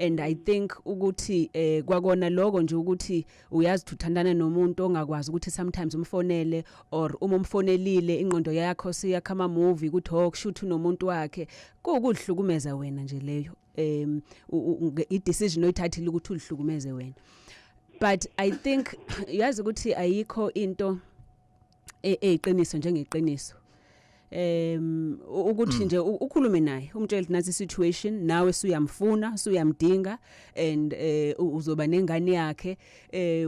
And I think ukuthi kwakona lokho nje ukuthi uyazi uthandana nomuntu ongakwazi ukuthi sometimes umfonele, or uma umfonelile ingqondo yakho siyakha ama movie ukuthi oh, kushuthi unomuntu wakhe, kukuhlukumeza wena nje leyo, i decision oyithathile ukuthi ulihlukumeze wena. But I think yazi ukuthi ayikho into eyiqiniso njengeqiniso, ukuthi nje ukhulume naye, umtshele nathi situation, nawe suyamfuna, suyamdinga, and uzoba nengane yakhe.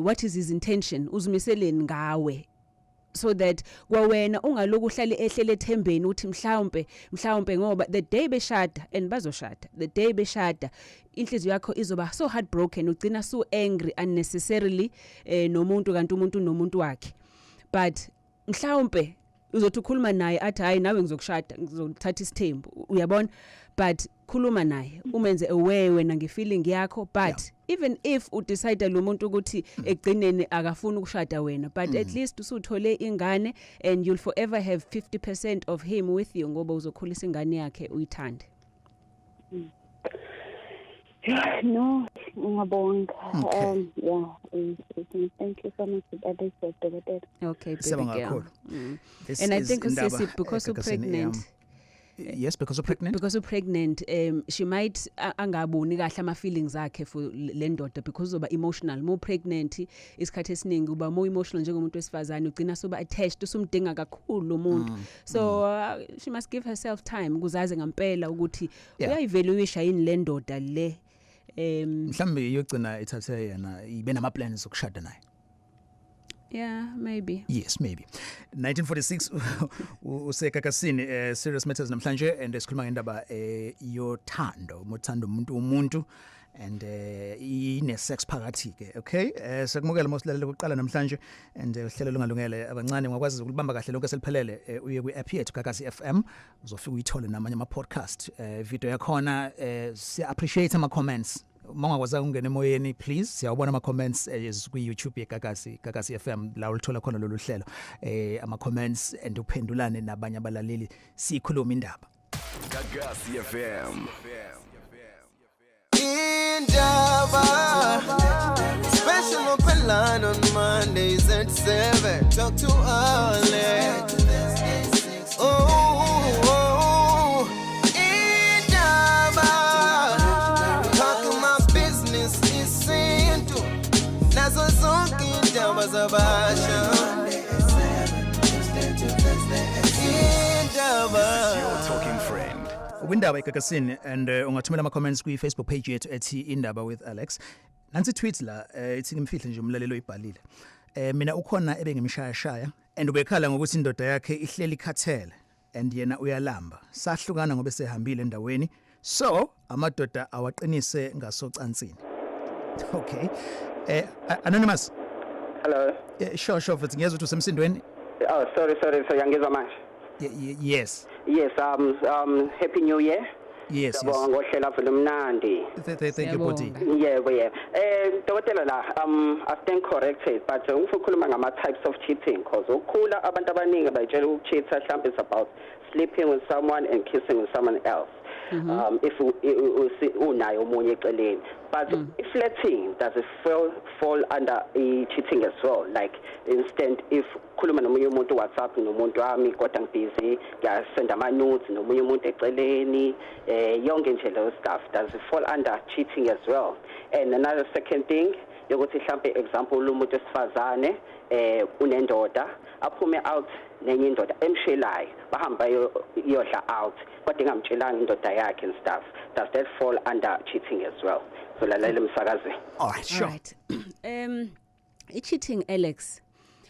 What is his intention? Uzimiseleni ngawe? So that kwawena ungaloku uhlale ehlele ethembeni ukuthi mhlawumbe, ngoba the day beshada, and bazoshada, the day beshada inhliziyo yakho izoba so heartbroken, ugcina so angry unnecessarily nomuntu, kanti umuntu nomuntu wakhe. But mhlawumbe uzothi ukhuluma naye athi, "Hayi, nawe ngizokushada, ngizothatha isithembu," uyabona? But khuluma naye, umenze aware wena ngefeeling yakho. But even if udecide lo muntu ukuthi egcineni akafuni ukushada wena, but at least usuthole ingane and you'll forever have 50% of him with you, ngoba uzokhulisa ingane yakhe uyithande. Yeah, no, ngiyabonga. Okay. Yeah, thank you so much, Alex, dokotela. Okay, baby Siyabonga girl. kakhulu. This And I is think Indaba usisi, because you're Egagasini pregnant, AM. Yes, because you're pregnant. Because you're pregnant, she might angaboni kahle ama feelings akhe for le ndoda, because uzoba emotional more pregnant. Isikhathi esiningi uba more emotional njengomuntu wesifazane, ugcina soba attached, usumdinga kakhulu lo muntu. So she must give herself time ukuze aze ngempela ukuthi uyayivaluisha yini le ndoda le. Mhlambe iyogcina ithathe yena, ibe nama plans okushada naye. Yeah, maybe. Yes, maybe. 1946 useGagasini, Serious Matters namhlanje, and sikhuluma ngendaba yothando, mothando umuntu and ine sex phakathi ke. Okay, sekumukela mosilalele kuqala namhlanje and uhlelo lungalungele abancane, ungakwazi ukulibamba kahle lonke seliphelele, uye kwi app yethu Gagasi FM, uzofika uyithole namanye ama podcast, video yakhona. Siya appreciate ama comments. Uma ungakwazanga ukungena emoyeni, please, siyawubona ama comments kwi YouTube yeGagasi, Gagasi FM, la ulithola khona lolu hlelo, ama comments and uphendulane nabanye abalaleli, sikhuluma indaba. Gagasi FM. Indaba. Special open line on Mondays at 7. Talk to Alex. Oh, Indaba. Talking my business isintu. Nazo zonke indaba zabasha. Indaba. Your talking friend. Kwindaba eGagasini, and ungathumela ama comments kwi Facebook page yethu ethi Indaba with Alex. Nansi tweet la, ithi ngimfihle nje umlalelo oyibhalile. Mina ukhona ebengimshaya shaya and ubekhala ngokuthi indoda yakhe ihleli ikhathele and yena uyalamba. Sahlukana ngoba sehambile endaweni. So amadoda awaqinise ngasocansini. Okay. Anonymous. Hello. Sure, futhi ngiyezwa ukuthi usemsindweni. Oh, sorry, sorry. So yangizwa manje? Yes. Yes, happy new year. Yes. Siyabonga ngohlelo vele mnandi. Thank you, bhuti. Yebo, yebo. Dokotela la, I stand corrected, but ngifuna ukukhuluma ngama types of cheating, because ukukhula abantu abaningi bayitshela ukucheata mhlawumbe it's about sleeping with someone and kissing with someone else. If unayo omunye eceleni, but flirting, does it fall under i cheating as well? Like instant, if khuluma nomunye umuntu WhatsApp nomuntu wami, kodwa ngibusy ngiyasenda ama nudes nomunye umuntu eceleni, yonke nje leyo stuff, does it fall under cheating as well? And another second thing yokuthi mhlambe, example, umuntu wesifazane unendoda, aphume out nenye indoda emshelayo, bahamba iyodla out, kodwa ingamtshelanga indoda yakhe and stuff, does that fall under cheating as well? So lalela emsakazweni. All right, sure. Alright. I-cheating, Alex.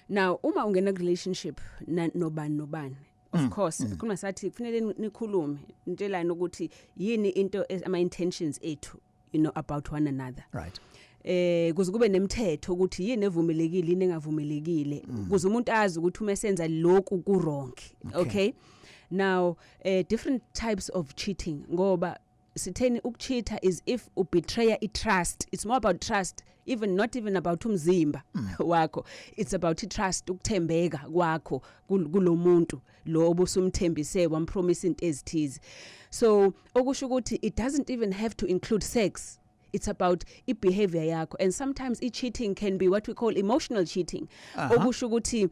Now uma ungena ku relationship nobani nobani, of course khuluma sathi kufanele nikhulume, nitshelane ukuthi yini into ama intentions ethu about one another. Kuze kube nemithetho ukuthi yini evumelekile, yini engavumelekile, ukuze umuntu azi ukuthi uma esenza lokhu ku wrong. Okay, now different types of cheating, ngoba sitheni ukucheata is if u betray i trust. It's more about trust, even not even about umzimba wakho, it's about i trust, ukuthembeka kwakho kulomuntu lo obusumthembise, wampromise into ezithize. So okusho ukuthi it doesn't even have to include sex. It's about i-behavior yakho, and sometimes i-cheating can be what we call emotional cheating, okusho ukuthi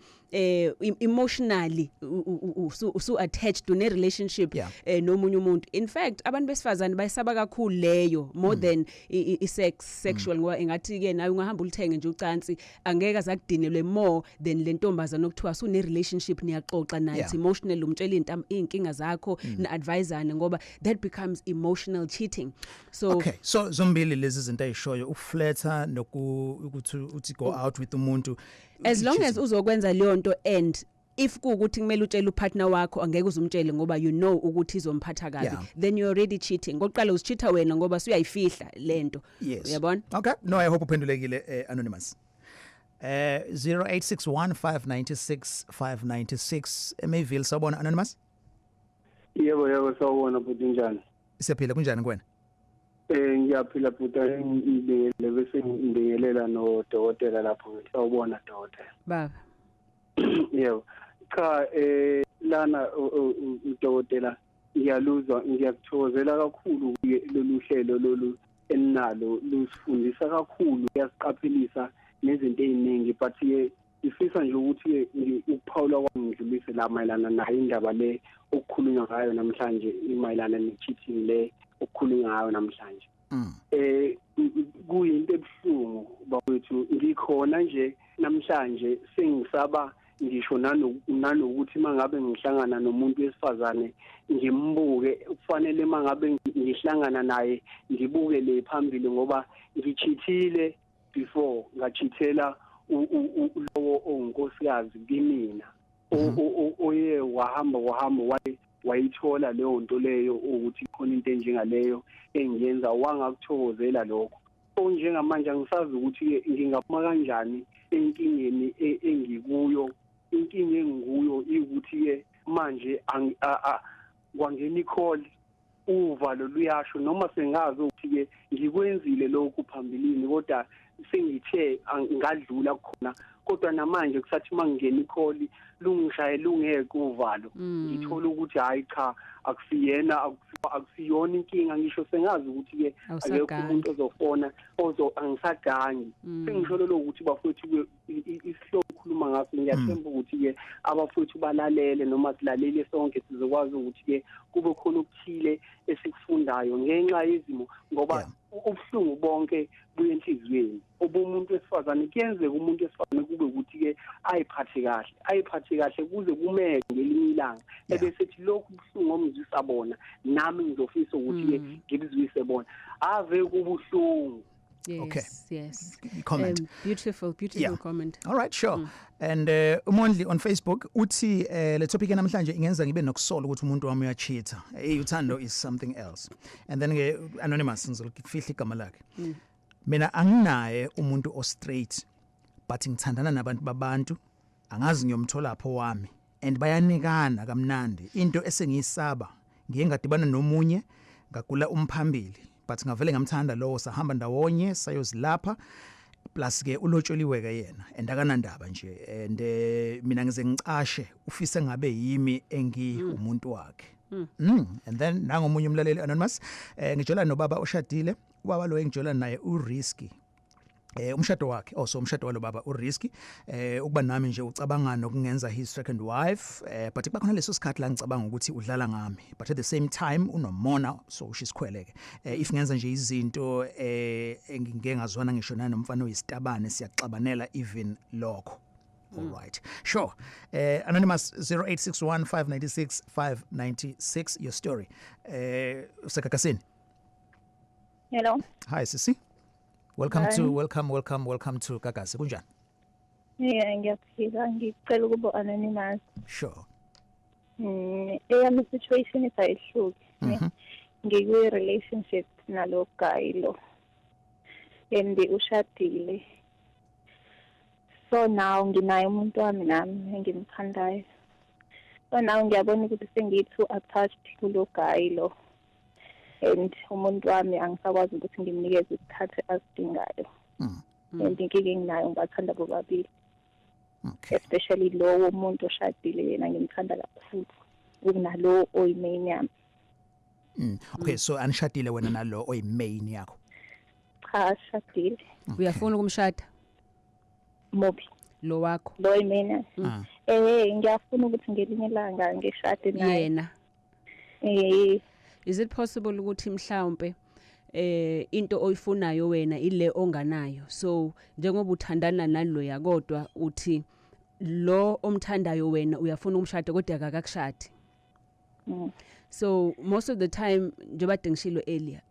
emotionally usu attached to ne relationship nomunye umuntu. In fact, abantu besifazane bayisaba kakhulu leyo more than i sex, sexual, ngoba engathi ke nawe ungahamba ulithenge nje ucansi, angeke azakudinelwe more than le ntombazana okuthiwa sune relationship, niyaxoxa naye, it's emotional, umtshela into, inkinga zakho, na advisane, ngoba that becomes emotional cheating. So Okay, so zombili lezi zinto ayishoyo, ukuflirta noku ukuthi uthi go out with umuntu, as long as cheating. Uzokwenza leyo nto, and if kuukuthi kumele utshele upartner wakho, angeke uzumtshele ngoba you know ukuthi izomphatha kabi, then you're already cheating. Ngokuqala uzicheata wena ngoba usuyayifihla lento. Uyabona? Okay, no, I hope uphendulekile, anonymous. 0861596596 Mayville. Sawubona, anonymous. Yebo, sawubona bhuti, njani? Siyaphila, kunjani kuwena? Ngiyaphila bhuti, ngibingelele bese ngibingelela nodokotela lapho. Sawubona, dokotela. Baba. Yebo. Cha, lana udokotela, ngiyaluzwa, ngiyakuthokozela kakhulu lolu hlelo lolu enalo, lusifundisa kakhulu, kuyasiqaphelisa nezinto eziningi, but ke ngifisa nje ukuthi ukuphawula kwami ngidlulise la mayelana nayo indaba le okukhulunywa ngayo namhlanje, imayelana ne-cheating le okukhulunywa ngayo namhlanje. Kuyinto ebuhlungu bakwethu, ngikhona nje namhlanje sengisaba ngisho nanokuthi mangabe ngihlangana nomuntu wesifazane ngimbuke, kufanele mangabe ngihlangana naye ngibuke le phambili, ngoba ngicheatile before, ngacheatela lowo onkosikazi kimina, oye wahamba wayithola leyo nto leyo ukuthi khona into enjengaleyo engiyenza, wangakuthokozela lokho. So njengamanje angisazi ukuthi ngingaphuma kanjani enkingeni engikuyo. Inkinga engikuyo ukuthi-ke manje kwangena i-call, uvalo luyasho, noma sengazi ukuthi-ke ngikwenzile lokhu phambilini, kodwa sengithe ngadlula khona, kodwa namanje kusathi uma ngingena i-call lungishaye lungeke uvalo, ngithola ukuthi hayi cha, akusiyena, akusiyona inkinga, ngisho sengazi ukuthi-ke akekho umuntu ozofona ozo angisagangi. Sengisho lo ukuthi bafowethu, isihloko khuluma ngaso, ngiyathemba ukuthi-ke abafowethu balalele noma silalele sonke, sizokwazi ukuthi-ke kube khona okuthile esikufundayo ngenxa yezimo, ngoba ubuhlungu bonke buye enhliziyweni obumuntu wesifazane. Kuyenzeka umuntu wesifazane kube ukuthi-ke ayiphathe kahle kuze kumeke ngelinye ilanga, ebese ethi lokhu buhlungu omzwisa bona, nami ngizofisa ukuthi-ke ngibuzwise bona, ave kubuhlungu. Yes. Okay. Yes. Comment. Beautiful, beautiful comment. All right, sure. And uMondli on Facebook uthi le topic namhlanje ingenza ngibe nokusola ukuthi umuntu wami uyacheata. Hey, uthando is something else. And then ke anonymous, ngizolifihla igama lakhe. Mina anginaye umuntu o straight, but ngithandana nabantu babantu, angazi ngiyomthola pho wami, and bayanikana kamnandi. Into esengiyisaba, ngiye ngadibana nomunye ngagula umphambili, but ngavele ngamthanda lowo, sahamba ndawonye sayozilapha, plus ke ulotsholiwe ke yena and akanandaba nje, and mina ngize ngicashe, ufise ngabe yimi engi umuntu wakhe. And then nangomunye umlaleli anonymous, ngijola nobaba oshadile, ubaba lo engijola naye urisky, umshado wakhe, also umshado walo baba urisky, ukuba nami nje ucabanga nokungenza his second wife, but kuba khona leso sikhathi la ngicabanga ukuthi udlala ngami, but at the same time unomona, so ushisikhwele ke. If ngenza nje izinto engingeke ngazwana ngisho nanomfana oyisitabane, siyaxabanela even lokho. All right, sure. Anonymous, 0861 596 596, your story. Usekagasini. Hello. Hi sisi, welcome. Hi. To welcome, welcome, welcome to Gagasi. Kunjani? Yeah, ngiyaphila. Ngicela ukuba anonymous. Sure. Eyami situation isayihluki. Ngikwi relationship nalo guy lo. And ushadile. So now nginaye umuntu wami nami engimthandayo. So now ngiyabona ukuthi sengiyi too attached kulo guy lo. And umuntu wami angisakwazi ukuthi ngimnikeze isikhathi asidingayo. And inkinga enginayo, ngibathanda bobabili. Especially lowo muntu oshadile, yena ngimthanda kakhulu kunalo oyimain yami. Okay, so anishadile wena nalo oyimain yakho? Cha, shadile. Uyafuna ukumshada? Muphi? Lo wakho. Lo mina. Ngiyafuna ukuthi ngelinye ilanga ngishade naye. Yena. Is it possible ukuthi mhlawumbe into oyifunayo wena ile onganayo? So njengoba uthandana naloya kodwa uthi lo omthandayo wena uyafuna umshado kodwa akakakushadi. So most of the time, njengoba ngishilo earlier,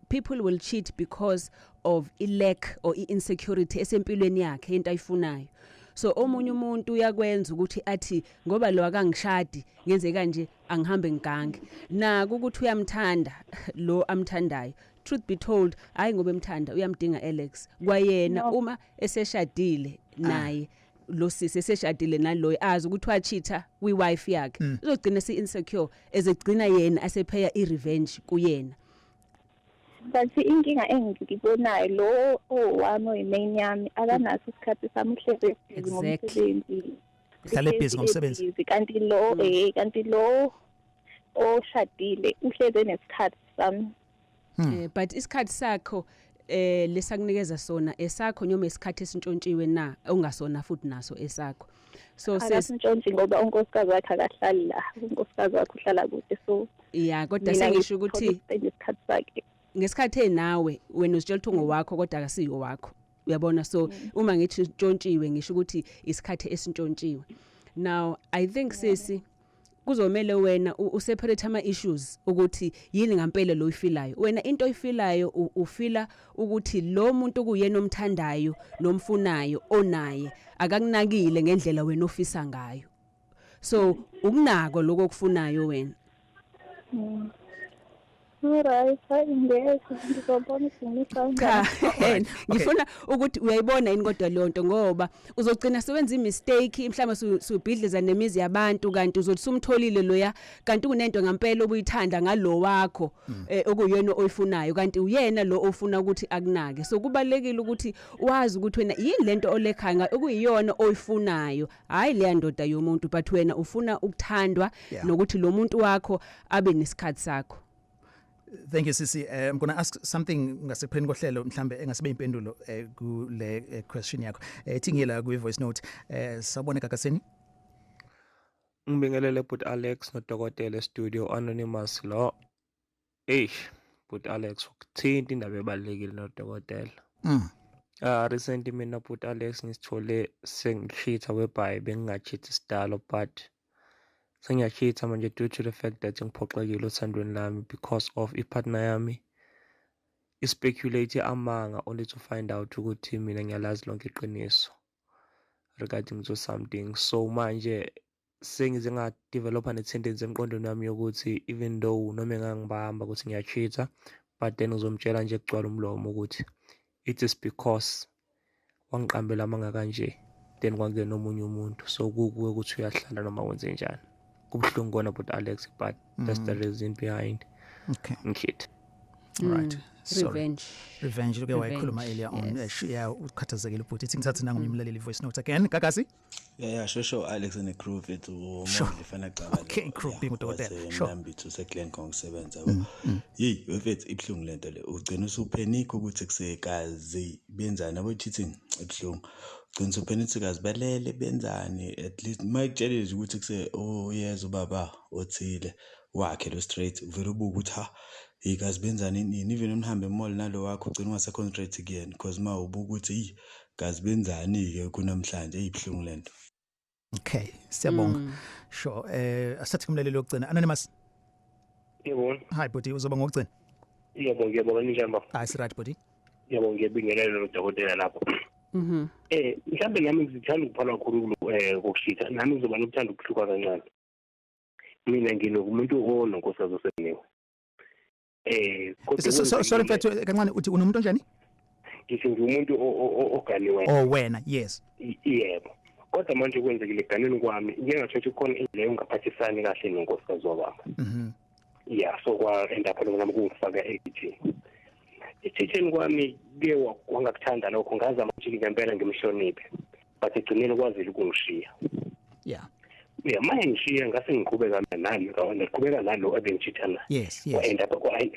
people will cheat because of a lack or insecurity esempilweni yakhe, into ayifunayo. So omunye umuntu uyakwenza ukuthi athi ngoba lo akangishadi ngenze kanje, angihambe ngigange. Naku ukuthi uyamthanda lo amthandayo. Truth be told, hayi ngoba emthanda, uyamdinga Alex. Kwayena uma eseshadile naye lo sisi, eseshadile naloyo, azi ukuthi wachitha kwi-wife yakhe, uzogcina si-insecure, ezegcina yena asephaya i-revenge kuyena. But inkinga engiyibonayo, lo owami oyi-main yami akanaso isikhathi sami, uhlezi busy ngomsebenzi. Uhlale busy ngomsebenzi. Busy, kanti lo oshadile uhlezi enesikhathi sami. But isikhathi sakho lesakunikeza sona esakho noma isikhathi esintshontshiwe na, ongasona futhi naso esakho? So sis, Akasintshontshe ngoba unkosikazi wakhe akahlali la, unkosikazi wakhe uhlala kude, so yeah, kodwa mina sengisho ngithola ukuthi uku-spend isikhathi sakhe. Ngesikhathi enawe wena uzitshela ukuthi ungowakho kodwa akasiyo wakho, uyabona? So uma ngithi ntshontshiwe, ngisho ukuthi isikhathi esintshontshiwe. Now I think, sisi, kuzomela wena useparate ama issues ukuthi yini ngempela lo uyifilayo wena. Into oyifilayo, ufila ukuthi lo muntu kuyena omthandayo nomfunayo onaye akakunakile ngendlela wena ofisa ngayo, so ukunako lokho okufunayo wena. Alright, hayi ngeke, ngizobona ukuthi ngimisa Cha, kanjani. ngifuna ukuthi uyayibona yini kodwa leyo nto, ngoba uzogcina sewenza imistake, mhlawumbe subhidliza nemizi yabantu, kanti uzothi sumtholile loya, kanti kunento ngempela obuyithanda ngalo wakho okuyena oyifunayo, kanti uyena lo ofuna ukuthi akunake. So kubalekile ukuthi wazi ukuthi wena yini lento olekhaya ngayo okuyiyona oyifunayo, hayi leya ndoda yomuntu, but wena ufuna ukuthandwa nokuthi lo muntu wakho abe nesikhathi sakho. Thank you, sisi. I'm going to ask something ngasekupheleni kohlelo, mhlambe engasibe impendulo kule question yakho. Thingela kwi voice note. Sawubona Gagasini. Ngibingelele but Alex nodokotela studio, anonymous lo. Eish, but Alex, ukuthinta indaba ebalulekile nodokotela. Recently mina, but Alex, ngisithole sengicheata, whereby bengingacheat isidalo, but sengiyacheata manje due to the fact that ngiphoxekile othandweni lami because of ipartner yami ispeculate amanga, only to find out ukuthi mina ngiyalazi lonke iqiniso regarding to something. So manje sengize ngadevelopa ne-tendency emqondweni wami yokuthi even though noma engangibamba ukuthi ngiyacheata, but then ngizomtshela nje kugcwala umlomo ukuthi it is because wangiqambela amanga kanje, then kwangena omunye umuntu. So kukuwe ukuthi uyahlala noma wenze njani. Kubuhlungu kona, but Alex, but that's the reason behind ngicheat. All right. Sorry. Revenge. Revenge loke wayikhuluma earlier on. Yeah, ukhathazekile ubhuti. Ithi ngithathe nangu umlaleli voice note again. Gagasi. Yeah, sure, Alex and the crew mfethu. Mondli Xaba. Okay, crew being udokotela. Sure. Mnambithu useGlen ngokusebenza, yabo. Hey, mfethu, ibhlungu lento le. Ugcina usupanic ukuthi kusekazi benzani abo cheating, ibhlungu. Ugcina usupanic ukuthi kazi balele benzani. At least mayikutshelile nje ukuthi kuse, oh yes, ubaba othile wakhe lo straight, uvela ubuka ukuthi ha, ikazi benzani nini. Even unihambe emall nalo wakho, ugcina ungase concentrate kuyena because ma ubuka ukuthi hey, kazi benzani ke kunamhlanje. Ibhlungu lento. Okay, siyabonga. Sure. Asathi kumlaleli lokugcina. Anonymous. Yebo. Hi bhuti, uzoba ngokugcina. Yebo, ngiyabonga, ninjani baba? Hayi, right bhuti. Yebo, ngiyabingelela nodokotela lapho. Mhlambe nami ngithanda ukuphala kakhulu kokushitha. Nami ngizoba nokuthanda ukuhluka kancane. Mina nginomuntu ononkosikazi oseniwe. Kodwa So, sorry mfethu, kancane, uthi unomuntu onjani? Ngithi ngiwumuntu oganiwe. Oh wena, yes. Yebo. Kodwa manje kwenzekile eganeni kwami, ngike ngathola ukuthi khona indlela yongaphathisani kahle nonkosikazi wababa. Yeah, so kwa end up lokho nami kungifaka ekuthini. Ekuthitheni kwami ke wangakuthanda lokho, ngazama ukuthi ngempela ngimhloniphe. But egcineni kwazile ukungishiya. Yeah, manje ngishiya ngase ngiqhubeka nami, ngaqhubeka nalo ebengichitha naye.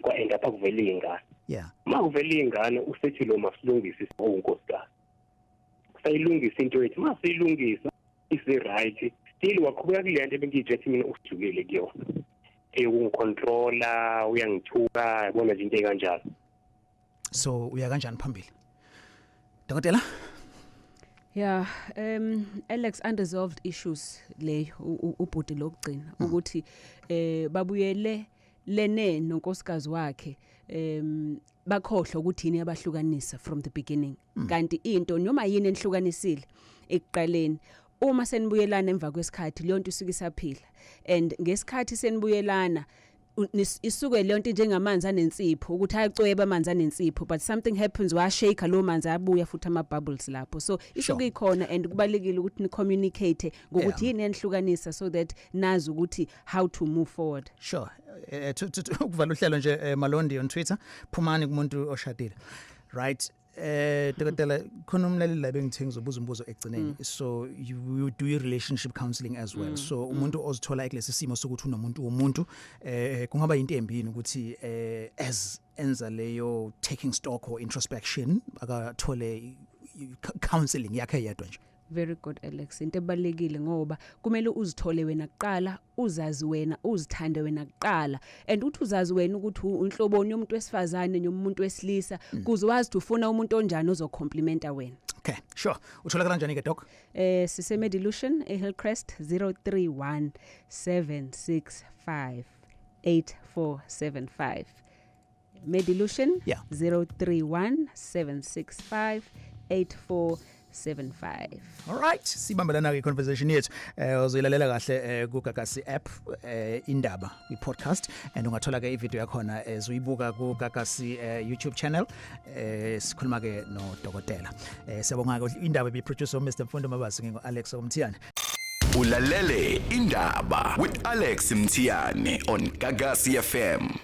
Kwa end up kuvele ingane. Yeah. Ma kuvela ingane usethi lo masilungise owunkosikazi. Sayilungisa into yethu, masiyilungisa isi right, still waqhubeka kule nto ebengiyitshethi mina usijukile kuyona. Eyokungicontrola, uyangithuka, yabona nje into ekanjalo. So uya kanjani phambili? Dokotela? Yeah, Alex, unresolved issues leyo ubhuti lokugcina ukuthi babuyele lene nonkosikazi wakhe, bakhohlwa ukuthi yini yabahlukanisa from the beginning. Kanti into noma yini enhlukanisile ekuqaleni, uma senibuyelana emva kwesikhathi, leyo nto isuke isaphila, and ngesikhathi senibuyelana isuke leyo nto njengamanzi anensipho, ukuthi ayacweba amanzi anensipho, but something happens, washake lo manzi, abuya futhi ama bubbles lapho. So isuke ikhona, and kubalekile ukuthi ni communicate ngokuthi yini enhlukanisa, so that nazi ukuthi how to move forward. Sure. Ukuvala uhlelo nje, Malondi on Twitter, phumani kumuntu oshadile. Right. Dokotela, khona umlaleli la bengithe ngizobuza umbuzo ekugcineni. So you do your relationship counseling as well. So umuntu ozithola ekulesi simo sokuthi unomuntu womuntu, kungaba into embini ukuthi as enza leyo taking stock or introspection, akathole counseling yakhe yedwa nje? Very good, Alex. Into ebalekile, ngoba kumele uzithole wena kuqala, uzazi wena, uzithande wena kuqala, and uthi uzazi wena ukuthi unhloboni yomuntu wesifazane nomuntu wesilisa, kuze wazi ukuthi ufuna umuntu onjani ozocomplimenta wena. Okay, sure. Utholakala kanjani ke, doc? Sise Medilution eHillcrest, 031 765 8475. Medilution. 031 765 8475. All right, sibambelana ke conversation yethu. Uzoyilalela kahle ku Gagasi app, indaba kwi podcast, and ungathola ke ivideo yakhona ezoyibuka ku Gagasi YouTube channel. Sikhuluma ke no dokotela. Siyabonga ke. Indaba bi producer Mr Mfundo Mabasi, ngingo Alex Omthiyane. Ulalele Indaba with Alex Mthiyane on Gagasi FM.